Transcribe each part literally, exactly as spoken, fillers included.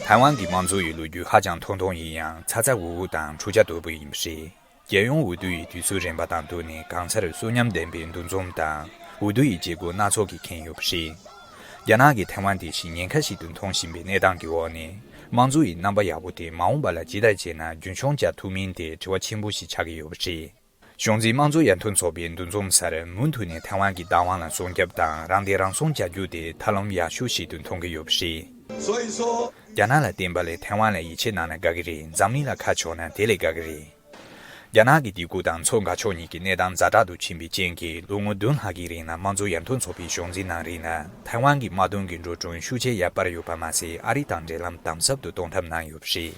ཐའེ་ཝན་གྱི་དམངས་གཙོ་ཡི་ལོ་རྒྱུས་ཧ་ཅང་ཐུང་ཐུང་ཡིན་ཡང་། ཚ་ཚ་འུར་འུར་དང་འཁྲུག་ཆ་དོད་པོ་ཡིན་པ་རེད། རྒྱལ་ཡོངས་འོས་བསྡུ་ཡི་དུས་ཚོད་རན་པ་དང་བསྟུན་ནས། གང་སར་གསོན་ཉམས་ལྡན་པའི་འདུ་འཛོམས་དང་། འོས་བསྡུ་ཡི་བྱེད་སྒོ་སྣ་ཚོགས་ཀྱིས་ཁེངས་ཡོད་པ་རེད། རྒྱ་ནག་གིས་ཐའེ་ཝན་དེ་བཞིན་ཉེན་ཁ་ཞིག་ཏུ་མཐོང་བཞིན་པའི་གནས་སྟངས་ཀྱི་འོག་ནས། དམངས་གཙོ་ཡི་རྣམ་པ་ཡག་པོ་དེ་མ་འོངས་པ་ལ་ཇི་ལྟར་བྱས་ན་རྒྱུན་འཁྱོངས་བྱ་ཐུབ་མིན་དེ་དྲི་བ་ཆེན་པོ་ཞིག་ཆགས་ཀྱི་ཡོད་པ་རེད། གཞུང་འཛིན་དམངས་གཙོ་ཡར་ཐོན་ཚོགས་པའི་འདུ་འཛོམས་སར་མུ་མཐུད་ནས་ཐའེ་ཝན་གྱི་བདག་དབང་ལ་སྲུང་སྐྱོབ་དང་། རང་བདེན་རང་སྲུང་བྱ་རྒྱུ་དེ་ཐབས་ལམ་ཡག་ཤོས་ཤིག་ཏུ་མཐོང་གི་ཡོད་པ་རེད། རྒྱ་ནག་ལ་བརྟེན་པ་ལས་ཐའེ་ཝན་ལ་ཡིད་ཆེས་གནང་ན་དགའ་གི་རེད། འཛམ་གླིང་ལ་ཁ་ཕྱོགས་ན་དེ་ལས་དགའ་གི་རེད། རྒྱ་ནག་གི་སྡིགས་སྐུལ་དང་མཚོ་འགག་ཕྱོགས་གཉིས་ཀྱི་གནས་སྟངས་ཛ་དྲག་ཏུ་ཕྱིན་པའི་རྐྱེན་གྱིས། ལོ་ངོ་བདུན་ལྷག་གི་རིང་ལ་དམངས་གཙོ་ཡར་ཐོན་ཚོགས་པའི་གཞུང་འཛིན་གནང་རིང་ལ། ཐའེ་ཝན་གྱི་དམག་དོན་གྱི་འགྲོ་གྲོན་ཤུགས་ཆེ་ཡར་སྤར་ཡོད་པ་མ་ཟད། ཨ་རི་དང་འབྲེལ་ལམ་དམ་ཟབ་ཏུ་གཏོང་ཐབས་གནང་ཡོད་པ་རེད།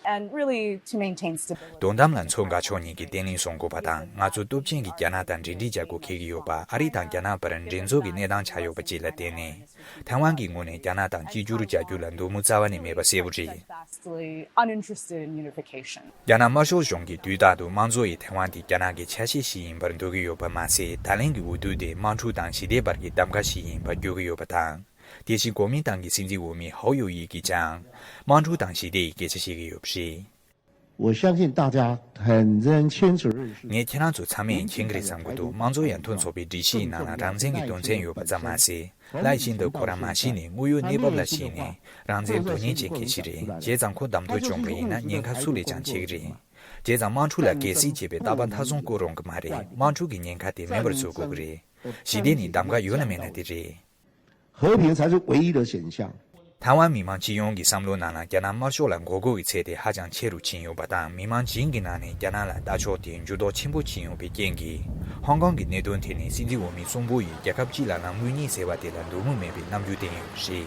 And really to maintain stability. དོན་དམ་ལ་མཚོ་འགག་ཕྱོགས་གཉིས་ཀྱིས་བརྟན་ལྷིང་སྲུང་དགོས་པ་དང་། ང་ཚོ་སྟོབས་ཆེན་གྱིས་རྒྱ་ནག་དང་འབྲེལ་འདྲིས་བྱ་དགོས་འཁེལ་གྱི་ཡོད་པ། ཨ་རི་དང་རྒྱ་ནག་བར་འགྲན་རྩོད་ཀྱི་གནས་སྟངས་ཆགས་ཡོད་པ་བཅས་ལ་བརྟེན་ནས། ཐའེ་ཝན་གྱི་ངོས་ནས་རྒྱ་ནག་དང་གཅིག་གྱུར་བྱ་རྒྱུ་ལ་འདོད་མོས་རྩ་བ་ནས་མེད་པ་གསལ་པོ་རེད། Steadfastly uninterested in unification. རྒྱ་ནག་དམར་ཤོག་གཞུང་གིས་དུས་རྟག་ཏུ་དམངས་གཙོ་ཡི་ཐའེ་ཝན་དེ་རྒྱ་ནག་གི་ཆ་ཤས་ཤིག་ཡིན་པར་འདོད་ཀྱི་ཡོད་པ་མ་ཟད། ད་ལན་གྱི་འོས་བསྡུ་དེ་དམག་འཁྲུག་དང་ཞི་བདེ་བར་གྱི་གདམ་ག་ཞིག་ཡིན་པར་བརྗོད་ཀྱི་ཡོད་པ་དང་། དེ་བཞིན་གོ་མིན་ཏང་གི་སྲིད་འཛིན་འོས་མི་ཧའོ་ཡོ་ཡི་གིས་ཀྱང་དམག་འཁྲུག་དང་ཞི་བདེ་ཡི་སྐད་ཆ་བཤད་ཀྱི་ཡོད་པ་རེད། 我相信大家很清楚认识。 ངས་ཁྱེད་རང་ཚོ་ཚང་མས་མཁྱེན་གྱི་རེད་བསམ་གྱི་འདུག་དམངས་གཙོ་ཡར་ཐོན་ཚོགས་པའི་སྒྲིག་གཞི་ཡི་ནང་ལ་རང་བཙན་གྱི་དོན་ཚན་ཡོད་པ་ཙམ་མ་ཟད། སླད་ཕྱིན་དུ་ཁོ་རང་མ་གཞི་ནས་དངོས་ཡོད་གནས་བབ་ལ་གཞིགས་ནས་རང་བཙན་དོན་གཉེར་བྱེད་མཁན་ཞིག་རེད། བྱས་ཙང་ཁོ་གདམ་ཐོ་སྐྱོང་གི་ཡིན་ན་ཉེན་ཁ་སུ་ལས་ཀྱང་ཆེ་གི་རེད། བྱས་ཙང་དམག་འཁྲུག་ལ་གལ་སྲིད་བྱས་པའི་རྟག་པར་མཐའ་སྲུང་བསྐོ་རུང་གི་མ་རེད། དམག་འཁྲུག་གི་ཉེན་ཁ་དེ་མེད་པར་བཟོ་དགོས་ཀྱི་རེད། ཞི་བདེ་ནི་གདམ་ག་ཡོད་ན་མེད་ན་དེ་རེད། 和平才是唯一的选项。 ཐའེ་ཝན་མི་མང་སྤྱི་ཡོངས་ཀྱི་བསམ་བློའི་ནང་ལ་རྒྱ་ནག་དམར་ཤོག་ལ་མགོ་སྐོར་གྱི་ཚད་དེ་ཧ་ཅང་ཆེ་རུ་ཕྱིན་ཡོད་པ་དང་། མི་མང་བྱིངས་ཀྱི་ནང་ནས་རྒྱ་ནག་ལ་ལྟ་ཕྱོགས་དེ་འགྱུར་ལྡོག་ཆེན་པོ་ཕྱིན་ཡོད་པའི་རྐྱེན་གྱིས། ཧོང་ཀོང་གི་གནད་དོན་དེ་ནི་སྲིད་འཛིན་འོས་མི་གསུམ་པོ་ཡིས་རྒྱལ་ཁབ་སྤྱི་ལ་ལངས་དངུལ་གཉིས་ཟེར་བ་དེ་ལ་འདོད་མོས་མེད་པའི་རྣམ་འགྱུར་བསྟན་ཡོད་པ་རེད།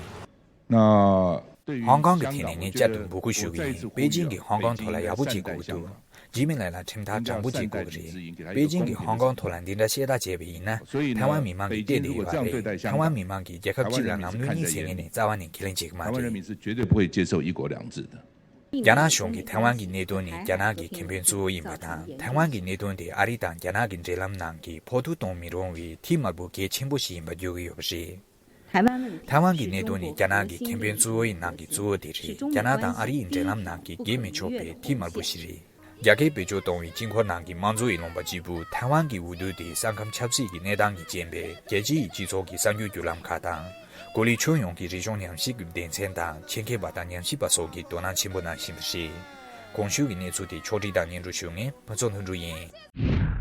那对于 ཧོང་ཀོང་གི་ཐད་ནས་ངས་བསྐྱར་དུ་འབོད་སྐུལ་ཞུ་གི་ཡིན། པེ་ཅིང་གིས་ཧོང་ཀོང་ཐོག་ལ་ཡག་པོ་བྱེད་དགོས་ཀྱི་འདུག་ཇི་མི་ལའི་ལ་ཁྲིམས་ཐག་དྲང་པོ་བྱེད་དགོས་ཀྱི་རེད། པེ་ཅིང་གིས་ཧོང་ཀོང་ཐོག་ལ་འདི་འདྲ་བཤད་ཐག་བཅད་པ་ཡིན་ན། ཐའེ་ཝན་མི་མང་གིས་བལྟས་བསྡད་ཡོད་པ་རེད། ཐའེ་ཝན་མི་མང་གིས་རྒྱལ་ཁབ་གཅིག་ལ་ལམ་ལུགས་གཉིས་ཟེར་མཁན་ནི་རྩ་བ་ནས་ཁས་ལེན་བྱེད་ཀྱི་མ་རེད། 绝对不会接受一国两制的。 རྒྱ་ནག་གཞུང་གིས་ཐའེ་ཝན་གྱི་གནད་དོན་ནི་རྒྱ་ནག་གི་ཁེ་ཕན་གཙོ་བོ་ཡིན་པ་དང་། ཐའེ་ཝན་གྱི་གནད་དོན་དེ་ཨ་རི་དང་རྒྱ་ནག་གི་འབྲེལ་ལམ་ནང་གི་ཕོག་ཐུག་གཏོང་མི་རུང་བའི་ཐིག་དམར་པོ་གལ་ཆེན་པོ་ཞིག་ཡིན་པ་བརྗོད་ཀྱི་ཡོད་པ་རེད། ཐའེ་ཝན་གྱི་གནད་དོན་ནི་རྒྱ་ནག་གི་ཁེ་ཕན་གཙོ་བོ་ཡི་ནང་གི་གཙོ་བོ་དེ་རེད། རྒྱ་ནག་དང་ཨ་རི་ཡི་འབྲེལ་ལམ་ནང་གི་བརྗེད་མི་ཆོག་པའི་ཐིག་དམར་པོ་ཞིག་རེད། རྒྱ་སྐད་བེད་སྤྱོད་གཏོང་བའི་དཀྱིལ་འཁོར་ནང་གི་དམངས་གཙོ་ཡི་ལུང་པ་གཅིག་པུ། ཐའེ་ཝན་གྱི་འོས་བསྡུ་དེ་ས་ཁམས་ཆབ་སྲིད་ཀྱི་གནས་སྟངས་ཀྱིས་རྐྱེན་པས་རྒྱལ་སྤྱིའི་སྤྱི་ཚོགས་ཀྱི་གསར་འགྱུར་བརྒྱུད་ལམ་ཁག་དང་། གོ་ལའི་ཁྱོན་ཡོངས་ཀྱི་རིག་གཞུང་ཉམས་ཞིབ་ཀྱི་སྡེ་ཚན་དང་ཆེད་མཁས་པ་དང་ཉམས་ཞིབ་པ་སོགས་ཀྱིས་དོ་སྣང་ཆེན་པོ་གནང་བཞིན་པ་རེད། གོང་ཞུས་ཀྱི་གནས་ཚུལ་དེ་ཕྱོགས་སྒྲིག་དང་སྙན་སྒྲོན་ཞུ་མཁན་ཕུན་ཚོགས་ལྷུན་གྲུབ་ཡིན།